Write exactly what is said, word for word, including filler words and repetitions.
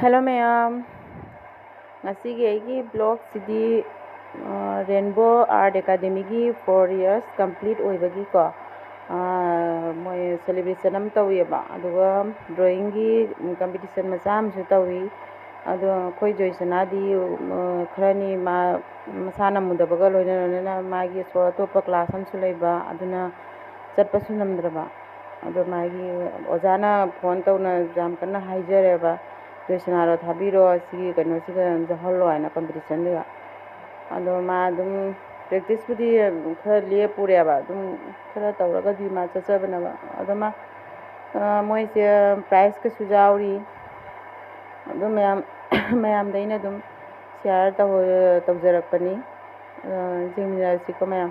Hello ꯃꯌꯥꯝ, ꯉꯁꯤꯒꯤ ꯑꯩꯒꯤ ꯕ꯭ꯂꯣꯛꯁꯤꯗꯤ ꯔꯦꯟꯕꯣ ꯑꯥꯔꯠ ꯑꯦꯀꯥꯗꯃꯤꯒꯤ ꯐꯣꯔ ꯌꯔꯁ ꯀꯝꯄ꯭ꯂꯤꯠ ꯑꯣꯏꯕꯒꯤꯀꯣ, ꯃꯣꯏ ꯁꯦꯂꯦꯕ꯭ꯔꯦꯁꯟ ꯑꯃ ꯇꯧꯋꯦꯕ꯫ ꯑꯗꯨꯒ ꯗ꯭ꯔꯣꯌꯤꯡꯒꯤ ꯀꯝꯄꯤꯇꯤꯁꯟ ꯃꯆꯥ ꯑꯃꯁꯨ ꯇꯧꯏ꯫ ꯑꯗꯣ ꯑꯩꯈꯣꯏ ꯖꯣꯏꯁꯅꯥꯗꯤ ꯈꯔꯅꯤ ꯃꯥ ꯃꯁꯥꯅ ꯃꯨꯗꯕꯒ ꯂꯣꯏꯅ ꯂꯣꯏꯅꯅ ꯃꯥꯒꯤ ꯑꯇꯣꯞꯄ ꯀ꯭ꯂꯥꯁ ꯑꯃꯁꯨ ꯂꯩꯕ, ꯑꯗꯨꯅ ꯆꯠꯄꯁꯨ ꯉꯝꯗ꯭ꯔꯕ꯫ ꯑꯗꯣ ꯃꯥꯒꯤ ꯑꯣꯖꯥꯅ ꯐꯣꯟ ꯇꯧꯅ ꯌꯥꯝ ꯀꯟꯅ ꯍꯥꯏꯖꯔꯦꯕ, "ꯖꯣꯏꯁꯅꯥꯗꯣ ꯊꯥꯕꯤꯔꯣ, ꯁꯤꯒꯤ ꯀꯩꯅꯣꯁꯤꯗ ꯌꯥꯎꯍꯜꯂꯣ" ꯍꯥꯏꯅ, ꯀꯝꯄꯤꯇꯤꯁꯟꯗꯨꯗ꯫ ꯑꯗꯣ ꯃꯥ ꯑꯗꯨꯝ ꯄ꯭ꯔꯦꯛꯇꯤꯁꯄꯨꯗꯤ ꯈꯔ ꯂꯦꯞꯄꯨꯔꯦꯕ, ꯑꯗꯨꯝ ꯈꯔ ꯇꯧꯔꯒꯗꯤ ꯃꯥ ꯆꯠꯆꯕꯅꯦꯕ꯫ ꯑꯗꯣ ꯃꯥ, ꯃꯣꯏꯁꯦ ꯄ꯭ꯔꯥꯏꯖꯀꯁꯨ ꯌꯥꯎꯔꯤ꯫ ꯑꯗꯨ ꯃꯌꯥꯝ ꯃꯌꯥꯝꯗ ꯑꯩꯅ ꯑꯗꯨꯝ ꯁꯤꯌꯥꯔ ꯇꯧꯖꯔꯛꯄꯅꯤ꯫ ꯌꯦꯡꯃꯤꯟꯅꯔꯁꯤꯀꯣ ꯃꯌꯥꯝ꯫